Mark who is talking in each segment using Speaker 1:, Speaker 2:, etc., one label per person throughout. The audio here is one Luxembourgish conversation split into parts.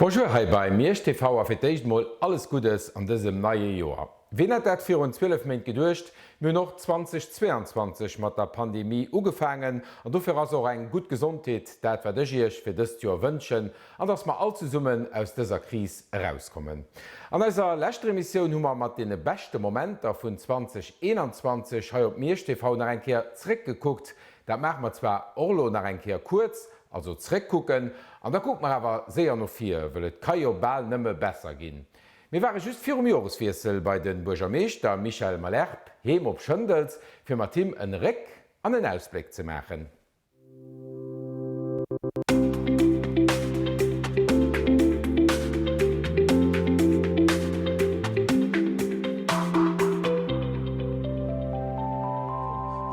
Speaker 1: Bonjour hei bei Miersch TV a fir d'éischt mol alles Guddes an dësem neie Joer. Ween hätt dat virun 12 Méint geduecht? Mir hunn och 2022 mat der Pandemie ugefaangen an dofir ass och eng gutt Gesondheet dat wat ech iech fir dëst Joer wënschen an dass mer all zesummen aus dëser Kris erauskommen. An eiser leschter Emissioun hu mer mat deene beschte Momenter vun 2021 hei op Miersch TV nach eng Kéier zréckgekuckt. Dat maache mer zwar och elo nach eng Kéier kuerz, also zréckkucken, an da kucke mer awer séier no vir, wëll et ka jo bal nëmme besser ginn. Mir ware just virum Joreswiessel bei de Buergermeeschter Michel Malherbe heem op Schëndels, fir mat him en Réck an en Ausbléck ze maachen.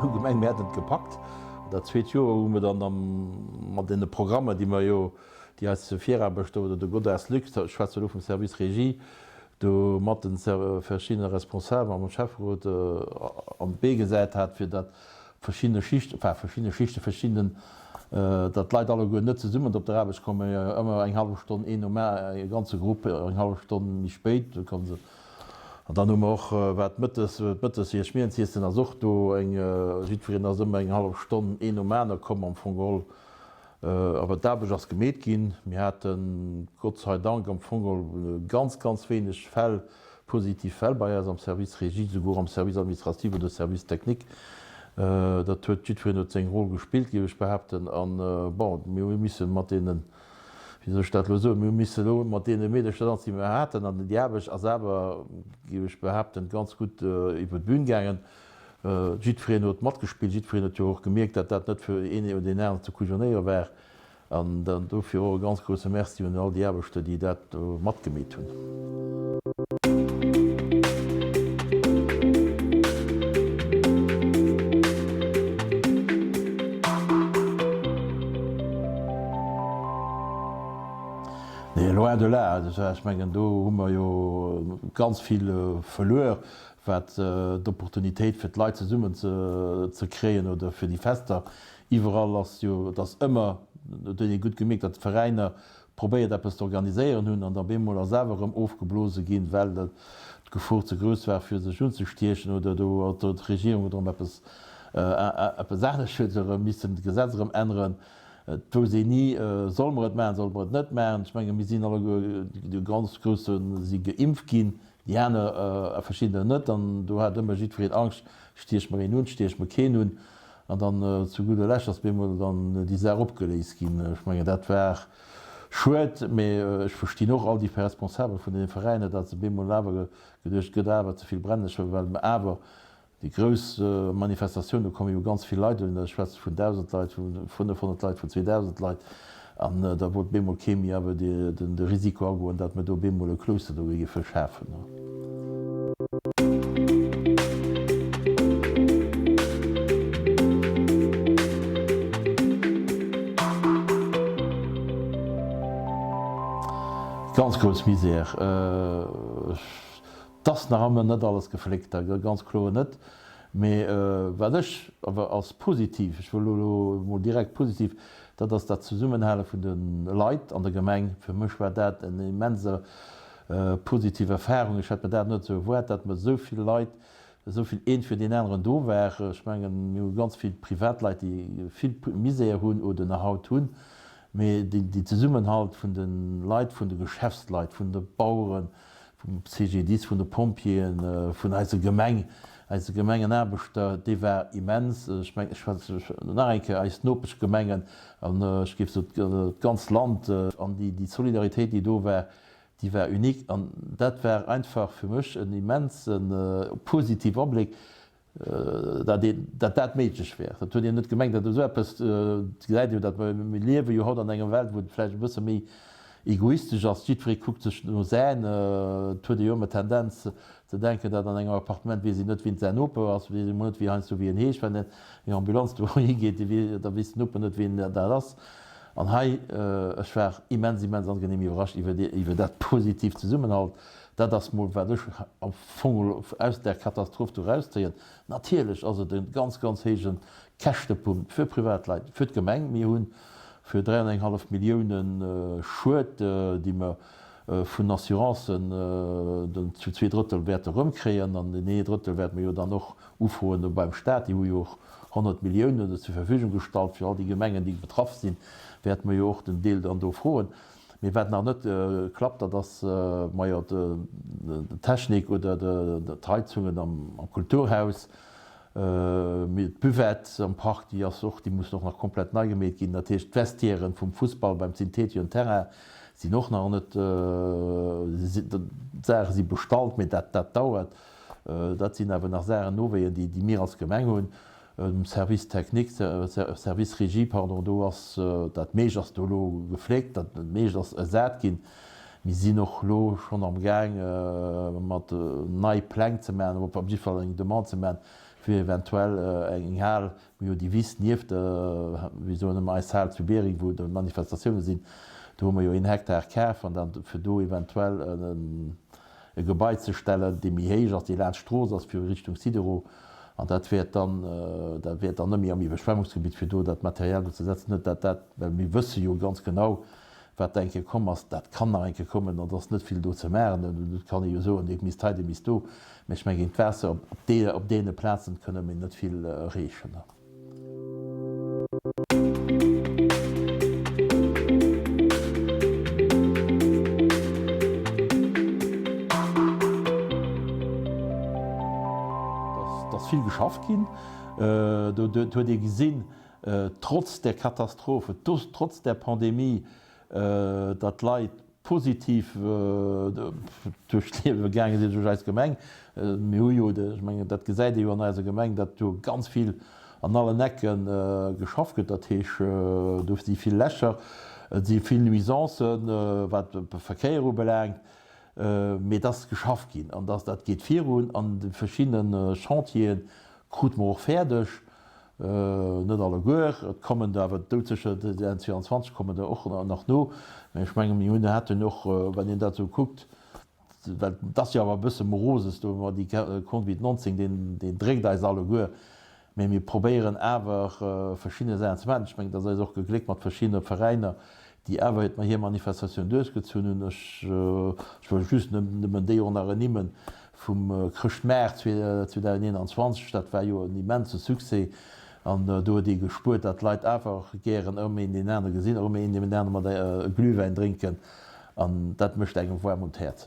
Speaker 2: Hu gemengt, mir hätten et gepackt. Dat zweet Joer hu mir dann mat deene Programmer, déi mer jo, déi eis Viraarbechter oder de Godart Luc, ech schwätze elo vum Service Régie, do mat de verschiddene Responsabelen a mam Schäfferot an d'Bee gesat hat, fir datt verschidde Schichten, enfin verschidde Schichten, verschidden, datt d'Leit alleguer net zesummen op der Aarbecht kommen, mee ëmmer eng hallef Stonn een nom e ganze Grupp eng hallef Stonn méi spéit, do komme se. An dann hu mer och, wat mëttes, mëttes ier Schmierenziessen ass och do eng, jiddwereen ass ëmmer eng hallef Stonn een nom aner komm am Fong geholl. Awer d'Aarbecht ass gemeet ginn. Mir haten Gott sei Dank am Fong geholl ganz, ganz wéineg Fäll, positiv Fäll bei eis am Service Régie, souguer am Service administratif oder Service technique. Dat huet, jiddwereen huet seng Roll gespillt, géif ech behaapten. An bon, mir hu misse mat deenen, wéi soll ech dat elo soen, mir hu misse elo mat deene Meedercher danzen, déi mir haten, an déi Aarbecht ass awer, géif ech behaapten, ganz gutt iwwer d'Bün gaangen. Jiddwereen huet matgespillt, jiddwereen huet jo och gemierkt, datt dat net fir een oder deen aneren ze kujonéiere war. An dann dofir och e ganz grousse Merci un all déi Aarbechter, déi dat do matgemeet hunn. Nee, loin de là. Ech mengen, do hu mer jo ganz vill verluer, wat d'Opportunitéit fir d'Leit zesummen ze kréien oder fir déi Fester. Iwwerall ass jo, et ass ëmmer, dat huet ee gutt gemierkt, datt d'Veräiner probéiert eppes ze organiséieren hunn an da bemol ass awer erëm ofgeblose ginn, well d'Gefor ze grouss war fir sech unzestiechen oder do huet d'Regierung erëm eppes eppes anescht huet erëm missen d'Gesetz erëm änneren. Et wousst een ni, solle mer et maachen, solle mer et net maachen. Ech menge mir sinn alleguer, de ganz grousse si geimpft ginn, déi aner a verschiddener net an do hat ëmmer jiddwereen Angscht, stiech mer een un, stiech mer keen un. An dann zu gudder Lescht ass bemol dann déi Saach opgeléist ginn. Ech mengen, dat war schued, mee ech verstinn och all déi Responsabel vun deene Veräiner, datt se bemol awer geduecht, et gëtt awer ze vill Brennnescher, well mer awer déi grouss Manifestatioun, do komme jo ganz vill Leit un, ech schwätze vun 1.000 Leit, vu 500 Leit, vun 2.000 Leit, an da wollt bemol kee méi awer de Risiko agoen, datt mer do bemol e Cluster do géife schafen. Ganz grouss Misère. Et ass nach ëmmer net alles gefléckt, dat ganz kloer net. Mee wat ech awer als positiv, ech wëll elo emol direkt positiv, dat ass dat Zesummenhale vun de Leit an der Gemeng. Fir mech war dat en immense Positiv Erfahrung, ech hätt mer dat net esou erwaart, dat mer esou vill Leit, esou vill een fir deen aneren do war. Ech mengen, mir hu ganz vill Privatleit, déi vill Misär hunn oder nach haut hunn, mee déi Zesummenhalt vun de Leit, vun de Geschäftsleit, vun de Baueren, vum CGDIS, vun de Pompjeeën, vun eiser Gemeng, eise Gemengenaarbechter, dee war immens. Ech mengen, ech schwätze nach eng Kéier eis Nopeschgemengen an ech géif soen d'ganz Land, an déi Solidaritéit, déi do war, déi war unique an dat war einfach fir mech en immense positive Abléck, dat een, dat dat méiglech wär. Dat huet een net gemengt, dat esou eppes, et gesäit ee jo, dat mer, mir liewe jo haut an enger Welt, wou et vläicht e bësse méi egoistesch ass, jiddweree kuckt sech no säin, et huet ee jo ëmmer d'Tendenz ze denken, dat an engem Appartement weess een net, wien säin Noper ass, weess een emol net, wéi heiansdo wéi en heescht, wann eng Ambulanz do higeet, da weess den Noper net, wien dat ass. An hei, ech war immens, immens angenehm iwwerrascht iwwer dat positivt Zesummenhalt. Dat ass mol, wat ech am Fong aus där Katastroph do erauszéien. Natierlech ass et e ganz, ganz héije Käschtepunkt fir Privatleit, fir d'Gemeng. Mir hu. Fir 3 an eng hallef Milliounen Schued, déi mer vun Assurancen zu 2 Drëttel wäerte erëmkréien, an deen ee Drëttel wäerte mer jo dann och ufroen do beim Stat, déi hu jo och 100 Milliounen zur Verfügung gestallt fir all déi Gemengen, déi betraff sinn, wäerte mer jo och den Deel dann do froen. Mee wat nach net klappt, dat ass, majo, d'Technik oder d'Heizungen am Kulturhaus. Mee d'Buvette am Park, déi ass och, déi mussen och nach komplett nei gemeet ginn. Dat heescht, d'Vestiairen vum Fussball beim Synthetion Terrain sinn och nach net, d'Saache si bestallt, mee dat, dat dauert. Dat sinn awer nach Saachen, Nowéien, déi, déi mir als Gemeng hunn. Um Service technique, Service Régie, pardon, do ass dat meescht ass do elo gefléckt, dat meescht ass ersat ginn. Mir sinn och elo schonn am Gaang mat nei Pläng ze maachen, op jidde Fall eng Demande ze maachen, fir eventuell eng Hal, mir hu jo déi Wiss nieft der, wéi soen ëmmer, eis Hal zu Biereng, wou d'Manifestatioune sinn, do hu mer jo een Hektar kaf, an dann fir do eventuell e Gebai ze stellen, dee méi héich ass, dee laanscht d'Strooss ass, fir Richtung Sidero. An dat wäert dann, dat wäert dann net méi am Iwwerschwemmungsgebitt, fir do dat Material do ze setzen, net dat dat, well mir wësse jo ganz genau, Wat eng Kéier komm ass, dat kann nach eng Kéier kommen, an et ass net vill do ze maachen. Et kann ee jo soen, dee misst hei, dee misst do, mä ech mengen, géint d'Waasser op deene Plazen kënne mir net vill erreechen. Et ass vill geschafft ginn. Do huet ee gesinn, trotz där Katastrophe, trotz där Pandemie, datt d'Leit positiv duerch d'Liewe gaange sinn, duerch eis Gemeng. Mir hu jo, ech mengen, dat gesäit ee jo an eiser Gemeng, datt jo ganz vill an allen Ecke geschafft gëtt. Dat heesch, do si vill Lächer, et si vill Nuisancen, wat de Verkéier ubelaangt, mee et ass geschafft ginn an dat geet virun an de verschiddene Chantiere krute mer och fäerdeg. Net alleguer, et kommen der awer doudsécher, déi 22 kommen der och nach no. Mä ech menge mir hunn, haten och, wann een dat esou kuckt, well et ass jo awer e bësse Moroses do, ma déi Covid 19, deen, deen dréckt eis alleguer. Mä mir probéieren awer verschidde Saachen ze maachen. Ech mengen, et ass eis och gegléckt mat verschiddene Veräiner, déi awer hir Manifestatioun duerchgezunn hunn. Ech, ech wëll just nëmmen déi och nach ernimmen, Vum Chrëschtmaart 2021, dat war jo en immense Succès an do huet ee gespuert, datt d'Leit awer gären erëm een deen anere gesinn, erëm een deen anere mat e Glühwäin drénken an dat mécht engem waarm un d'Häerz.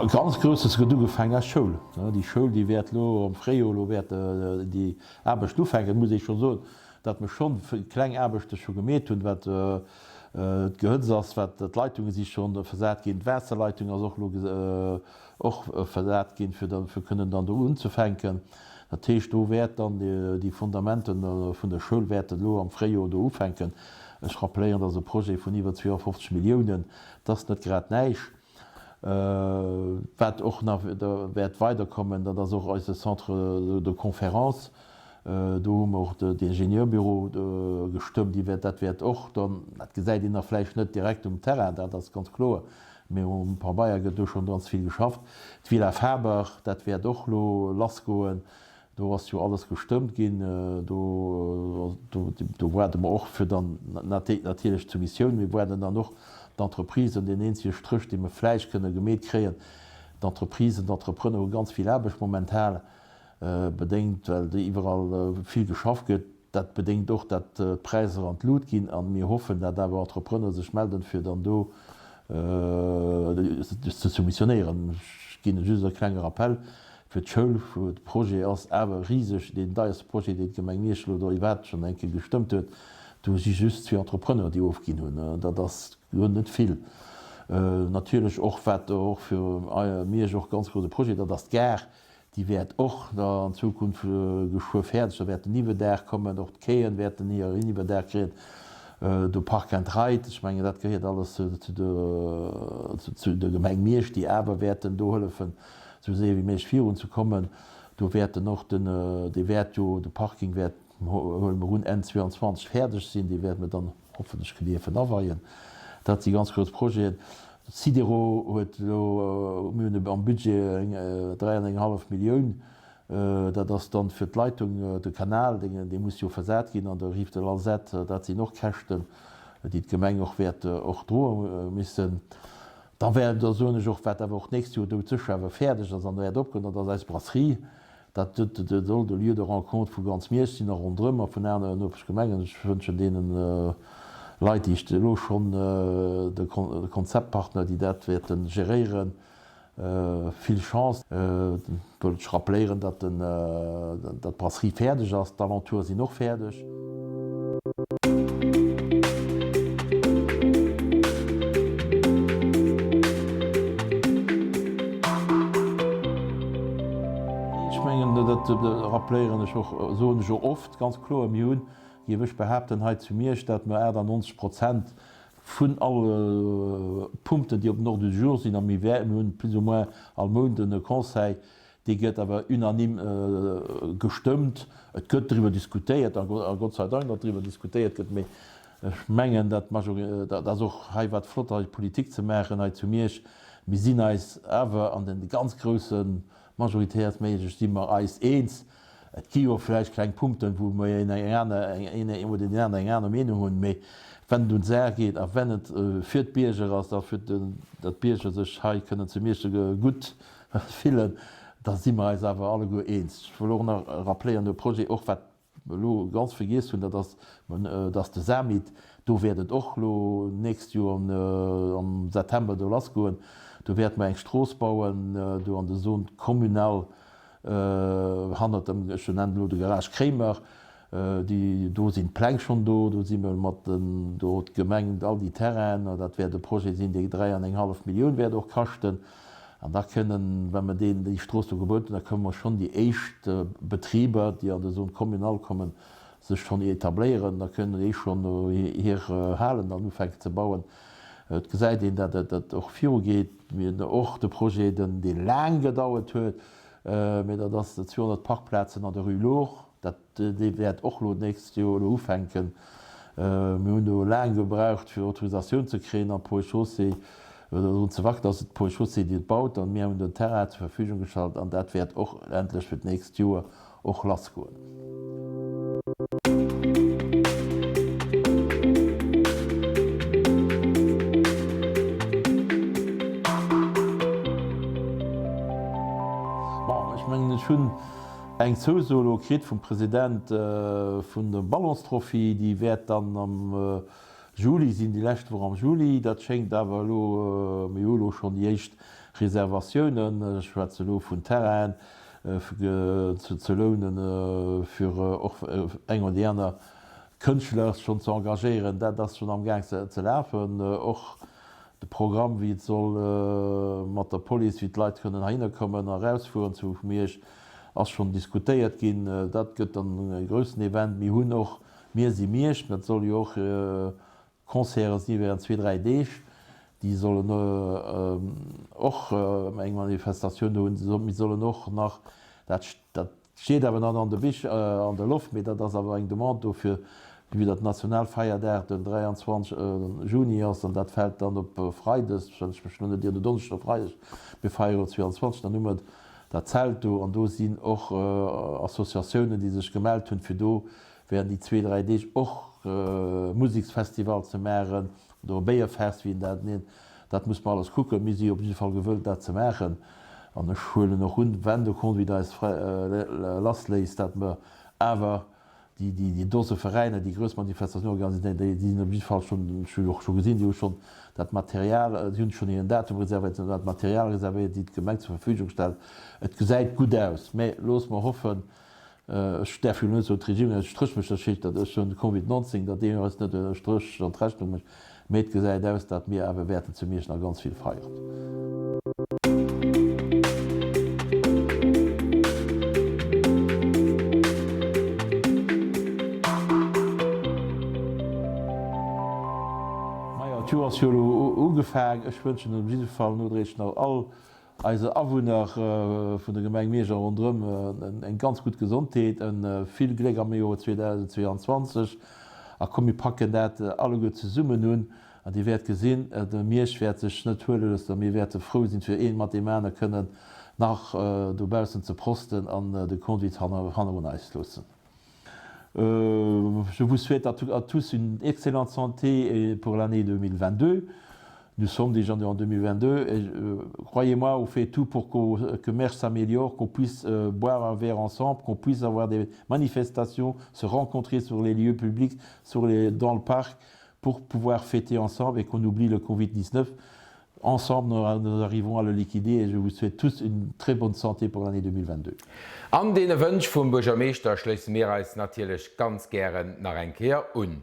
Speaker 2: E ganz grousses gëtt ugefaangen, ass d'Schoul. Déi Schoul, déi wäert elo am Fréijoer elo wäert déi Aarbechten ufänken. Et muss ee scho soen, datt mer scho kleng Aarbechte scho gemeet hunn, wat d'Gehëtz ass, wat d'Leitunge si scho versat ginn, d'Waasserleitung ass och elo och versat ginn, fir da fir kënnen dann do unzefänken. Dat heescht, do wäert dann déi Fundamenten vun der Schoul wäerten elo am Fréijoer do ufänken. Ech rappeléieren, dat ass e Projet vun iwwer 52 Milliounen, dat ass net grad näischt. Wat och nach wäert weiderkommen, dat ass och eise Centre de conférences. Do hu mer och de Ingenieurbüro gestëmmt. Déi wäert, dat wäert och dann, dat gesäit een nach vläicht net direkt um Terrain, dat ass ganz kloer, mee um Pabeier gëtt do schonn ganz vill geschafft. D'Villa Faber, dat wäert och elo lassgoen. Do ass jo alles gestëmmt ginn. Do, do waarde mer och fir dann natierlech d'Soumissioun. Mir waarden dann och d'Entreprisen. Deen eenzege Stréch, dee mer vläicht kënne gemeet kréien, d'Entreprisen, d'Entrepreneure hu ganz vill Aarbecht momentan, bedéngt, well iwwerall vill geschafft gëtt. Dat bedéngt och, datt d'Präisser an d'Lut ginn. A mir hoffen, datt awer Entrepreneure sech melden, fir dann do ze soumissionéieren. Ech ginn just e klenge Rappel fir d'Schoul, wou de Projet ass awer riseg, deen deierste Projet, deen d'Gemeng Miersch elo do iwwerhaapt schonn eng Kéier gestëmmt huet. Do si just zwee Entrepreneur, déi ofginn hunn. Dat ass guer net vill. Natierlech och, wat och fir Miersch och ganz grousse Projet, dat ass d'Gare. Déi wäert och da an Zukunft geschwë fäerdeg, da wäert den Iwwerdaach kommen, och d'Quaien wäerten hiren Iwwerdaach kréien, do Park and Ride, ech mengen dat gehéiert alles zu der Gemeng Miersch, déi awer wäerten do hëllefen, esou séier wéi méiglech virun ze kommen. Do wäerten och den, dee wäert jo, de Parking wäert, huele mer un, Enn 22 fäerdeg sinn, dee wäerte mer dann hoffentlech kënne dierfen aweien. Dat si ganz grouss Projeten. D'Sidero huet elo, mir hunn am Budget eng 3 an eng hallef Millioun, dat ass dann fir d'Leitung, de Kanal, dee muss jo versat ginn an der Rive de l'Alzette. Dat sinn och Käschten, déi d'Gemeng och wäert och droe missen. Da wär, da soen ech och, wat awer och d'nächst Joer doudsécher awer fäerdeg ass an wäert opgoen, dat ass eis Brasserie. Dat soll de Lieu de rencontre vu ganz Miersch sinn a ronderëm a vun anere Nopeschgemengen. Ech wënschen deene Leit, déi ech elo schonn, de Konzeptpartner, déi dat wäerte geréieren, vill Chance. Wëll ech rappeléieren, datt d'Brasserie fäerdeg ass, d'Alentoure sinn och fäerdeg. Ech mengen, dat rappeléieren ech och, soen ech och oft ganz kloer, mir hunn, géif ech behaapten, hei zu Miersch, dat mer 98 Prozent vun alle Punkten, déi op den Ordre du jour sinn, a mir hunn plus ou moins all Mount e Conseil, Dee gëtt awer unanime gestëmmt. Et gëtt driwwer diskutéiert, a Gott sei Dank, datt driwwer diskutéiert gëtt, mee ech mengen, dat dat ass och hei wat flott hei Politik ze maachen hei zu Miersch. Mir sinn eis awer an de ganz grousse majoritärsméiglech si mer eis eens. Et gi jo vläicht kleng Punkten, wou mer een eng aner, een oder deen aner eng aner Meenung hunn, mee wenn et un d'Saach geet a wenn et fir d'Bierger ass a fir datt d'Bierger sech hei kënnen zu Miersch gutt Fillen, da si mer eis awer alleguer eens. Ech wëll och nach rappléieren, de Projet och, wat mer elo ganz vergiess hunn, dat ass, dass de SAMIT, do wäert et och elo d'nächst Joer am September do lassgoen, do wäerte mer eng Strooss bauen do an der Zone communale hannert dem, ech nennen elo de Garage Kremer, Déi, do sinn d'Pläng schonn do, do si mer mat den, do huet d'Gemeng all déi Terrainen, dat wäert e Projet sinn, dee 3 an eng hallef Millioun wäert och kaschten. An da kënnen, wa mer deen, déi Strooss do gebaut hunn, da kënnen mer schonn déi éischt Betriber, déi an der Zone communale kommen, sech schonn etabléieren, da kënnen déi schonn hir Halen dann ufänken ze bauen. Et gesäit een, datt et och virugeet. Mir hunn och de Projet, den, dee laang gedauert huet, mä dat ass 200 Parkplazen an der Rue Lohr, Dat, dee wäert och elo d'nächst Joer elo ufänken. Mir hunn do laang gebraucht, fir Autorisatioun ze kréien am Ponts et Chaussées, oder drun ze warten, dass et d'Ponts et Chaussées, déi et baut, an mir hunn den Terrain zur Verfügung gestallt an dat wäert och endlech fir d'nächst Joer och lassgoen. Bon, ech mengen, ech hunn Eng Zouso elo kritt vum President vun der Ballonstrophy, déi wäert dann am Juli sinn, déi lescht Woch am Juli. Dat schéngt awer elo, mir hu elo schonn déi éischt Reservatiounen, ech schwätze elo vun Terrainen ze lounen, fir och eng oder déi aner Kënschtler schonn ze engagéieren. Dat ass schonn amgaang ze lafen. Och De Programm, wéi et soll mat der Police, wéi d'Leit kënnen heihinner kommen a erausfueren zu Miersch, ass schonn diskutéiert ginn. Dat gëtt dann e groussen Event. Mir hunn och Mir si Miersch, dat soll jo och Concerte si während zwee, dräi Deeg. Déi sollen och eng Manifestatioun do hunn. Mir sollen och nach, dat Steet awer nach an de Bich, an der Loft, mee dat ass awer eng Demande dofir, vue datt Nationalfeierdag den 23 Juni ass an dat fält dann op Freides, wann ech mech elo net ieren, Donneschdeg oder Freideg, mir feiere jo 22, dann hu mer dat Zelt do an do sinn och Associatiounen, déi sech gemellt hunn, fir do während déi zwee, dräi Deeg och Museksfestival ze maachen oder e Béierfest, wéi een dat nennt. Dat muss mer alles kucken. Mir si op jidde Fall gewëllt, dat ze maachen. An ech huelen och un, wenn de Conduit eis lassléisst, dat mer awer déi Dose Veräiner, déi grouss Manifestatioun organiséieren, déi sinn op jidde Fall schonn, ech hu jo och scho gesinn, déi hu schonn dat Material, si hunn schonn hiren Datum reservéiert, si hunn dat Material reservéiert, déi d'Gemeng zur Verfügung stellt. Et gesäit gutt aus. Mä loosse mer hoffen, Ech däerf jo net soen, d'Regierung hätt e Stréch mécht, dat heescht, datt ech soen, de Covid 19, datt deen eis net e Stréch an d'Rechnung mécht, mee et gesäit aus, datt mir awer wäerten zu Miersch nach ganz vill feieren. Majo, d'Joer ass jo elo ugefaang. Ech wënschen op jidde Fall nodréiglech nach all Eise Awunner vun der Gemeng Miersch a ronderëm eng ganz gutt Gesondheet, vill Gléck am Joer 2022 a komm mir packen dat alleguer zesummen un. An Dir wäert gesinn, de Miersch wäert sech net huele loossen a mir wäerte frou sinn, fir een mat deem anere kënnen nach dobaussen ze prosten an de Conduite hannerun eis loossen. Je vous souhaite à tous une excellente santé pour l'année 2022. Nous sommes déjà en 2022 et croyez-moi, on fait tout pour que Mersch s'améliore, qu'on puisse boire un verre ensemble, qu'on puisse avoir des manifestations, se rencontrer sur les lieux publics, sur les, dans le parc, pour pouvoir fêter ensemble et qu'on oublie le Covid-19. Ensemble, nous arrivons à le liquider et je vous souhaite tous une très bonne santé pour l'année 2022.
Speaker 1: An deene Wënsch vum Buergermeeschter schléisse mir eis natierlech ganz gären nach eng Kéier un.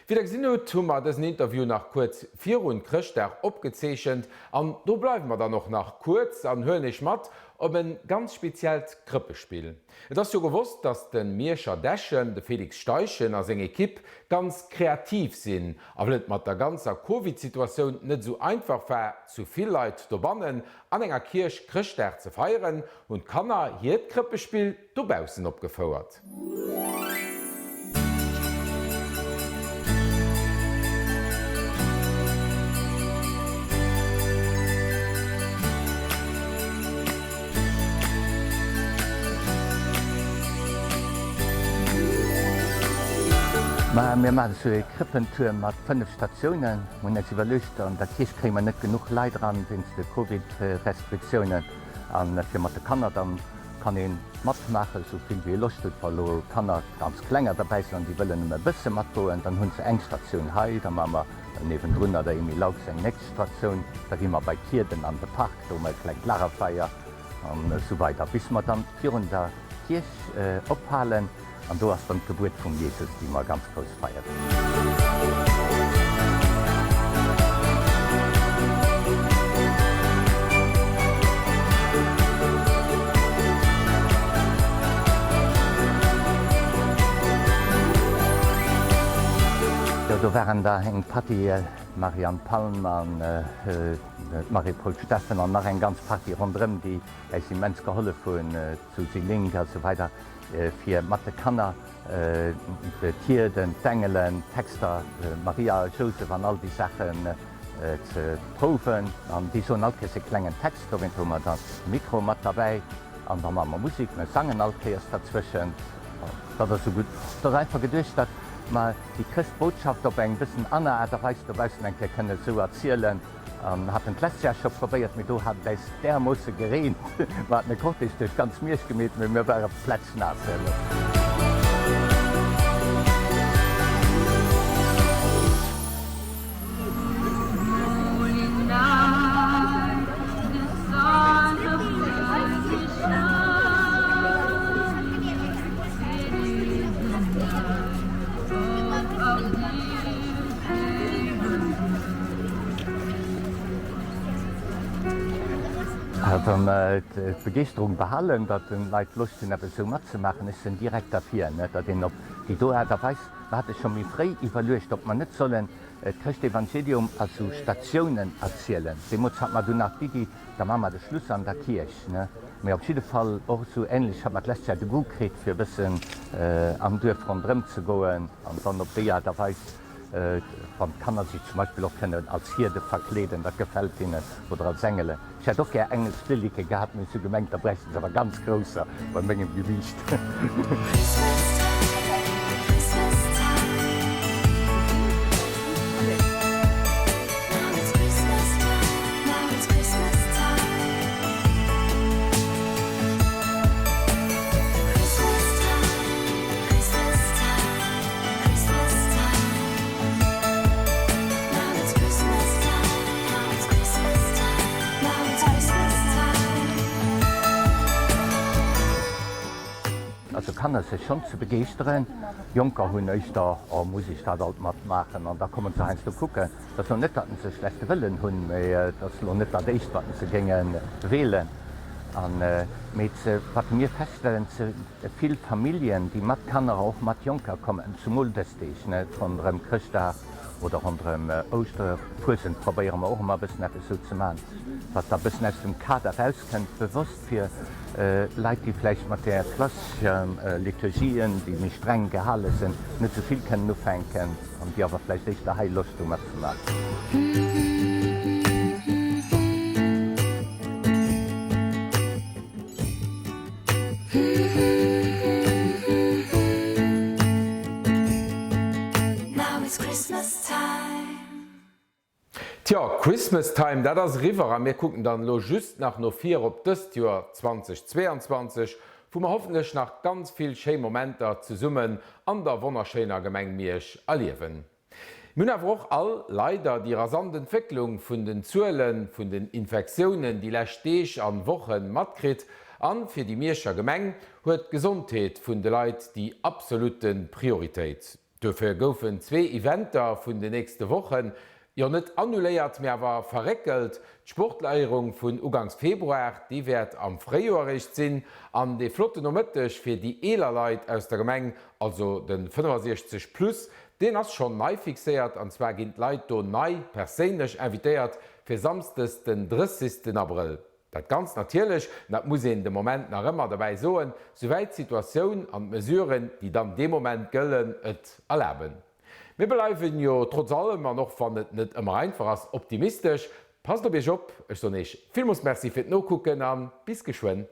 Speaker 1: Wéi der gesinn hutt, hu mer dësen Interview nach kuerz virun Chrëschtdag opgezeechent an do bleiwe mer dann och nach kuerz an huelen iech mat op en ganz speziellt Krëppespill. Et ass jo gewosst, datt de Mierscher Dechen, de Félix Steichen a seng Ekipp ganz kreativ sinn. A well et mat der ganzer Covid-Situatioun net esou einfach war, zu vill Leit dobannen an enger Kierch Chrëschtdag ze feieren, hunn d'Kanner hiert Krëppespill dobaussen opgefouert.
Speaker 3: Ma mir maachen esou ee Krëppentour mat 5 Statiounen. Mir hunn eis iwwerluecht, an der Kierch kréie mer net genuch Leit eran wéinst de Covid-Restriktiounen. A fir mat de Kanner, da kann ee matmaachen, esou vill wéi ee Loscht huet. Wa lo Kanner, ganz klenger derbäi sinn an déi wëllen nëmme e bësse matgoen, dann hu se eng Statioun hei. Da maache mer niewendrun an der Emile Laux eng nächst Statioun. Da gi mer bei d'Hierden an de Park, do hu mer e klengt Lagerfeier. An esou weider bis mer dann virun der Kierch ophalen, an do ass dann d'Gebuert vum Jesus, déi mer ganz grouss feieren. Jo, do waren der eng Partie, d'Marianne Palm an d'Marie-Paule Steffen an nach eng ganz Partie ronderëm, déi äis immens gehollef hunn, d'Suzy Link a sou weider, fir mat de Kanner d'Hierden, d'Engelen, d'Texter, Maria a Jousef an all déi Saachen ze prouwen. An déi soen all Kéiers e klengen Text, dowéint hu mer dann e Mikro mat derbäi an da maache mer Musek, mer sangen all Kéiers derzwëschent. Dat ass esou gutt. Et ass einfach geduecht, datt mer déi Chrëschtbotschaft op eng bëssen aner Aart a Weis dobaussen eng Kéier kënne sou erzielen. An haten d'lescht Jar scho probéiert, mee do hat et äis därmoosse gereent. Mer haten e Cortège duerch ganz Miersch gemeet, mee mir ware plätschnaass herno. Wann d'Begeeschterung behalen, datt den Leit Loscht hunn eppes esou matzemaachen, ech sinn direkt derfir, datt een op déi do Aart a Weis, mer hate scho méi fréi iwwerluecht, ob mer net sollen d'Chrëschtevangelium a sou Statiounen erzielen. Deemools hat mer dunn nach d'Iddi, da maache mer de Schluss an der Kierch, ne? Mee op jidde Fall och esou änlech hat mer d'lescht Jar de Goût kritt, fir e bëssen am Duerf ronderëm ze goen an dann op déi Aart a Weis, wann d'Kanner sech zum Beispill och kënnen als Hierde verkleeden, dat gefält hinnen, oder als Engelen. Ech hätt och gär Engelsflilleke gehat, mee ech hu gemengt, da bräichten se awer ganz grousser bei mengem Gewiicht. Also Kanner sech schonn ze begeeschteren. Jonker hunn éischter, oh muss ech dat alt matmaachen? An da kommen se heiansdo kucken. Et ass lo net, datt se e schlechte Wëllen hunn, mee et ass lo net dat éischt, wat se géinge weelen. Mee wat mir feststellen, Vill Familljen, déi mat Kanner, och mat Jonker kommen, zumol dës Deeg, net, ronderëm Chrëschtdag. Oder ronderëm Ouschter, Fuesent probéiere mer och ëmmer e bëssen eppes esou ze maachen, wat da e bëssen aus dem Kader erauskënnt, bewosst fir Leit, déi vläicht mat där klassescher Liturgien, déi méi streng gehale sinn, net esou vill kënnen ufänken an déi awer vläicht éischter hei Loscht hu matzemaachen.
Speaker 1: Tjo, Christmas Time, dat ass eriwwer a mir kucken dann elo just nach no vir op dëst Joer 2022, wou mer hoffentlech nach ganz vill schéi Momenter zesummen an der wonnerschéiner Gemeng Miersch erliewen. Mir hunn awer och all leider déi rasant Entwécklung vun den Zuele vun den Infektiounen déi lescht Deeg an Wochen matkritt. An fir déi Mierscher Gemeng huet d'Gesondheet vun de Leit déi absolute Prioritéit. Duerfir goufen zwee Eventer vun de nächste Wochen, jo net annuléiert, mee awer verréckelt, D'Sportleierung vun ugangs Februar, déi wäert am Fréijoer eréischt sinn, an dee flotten Nomëtteg fir déi eeler Leit aus der Gemeng, also de 65 plus, deen ass schonn nei fixéiert, an zwar ginn d'Leit do nei perséinlech invitéiert fir samsdes den 30 Abrëll. Dat Ganzt natierlech, an dat muss een de Moment nach ëmmer derbäi soen, souwäit d'Situatioun an d'Mesuren, déi dann dee Moment gëllen, et erlaben. Mir bleiwen jo trotz allem, an och wann et net ëmmer einfach ass, optimistesch. Passt op iech op, ech soen iech villmools Merci fir d'Nokucken an bis geschwënn.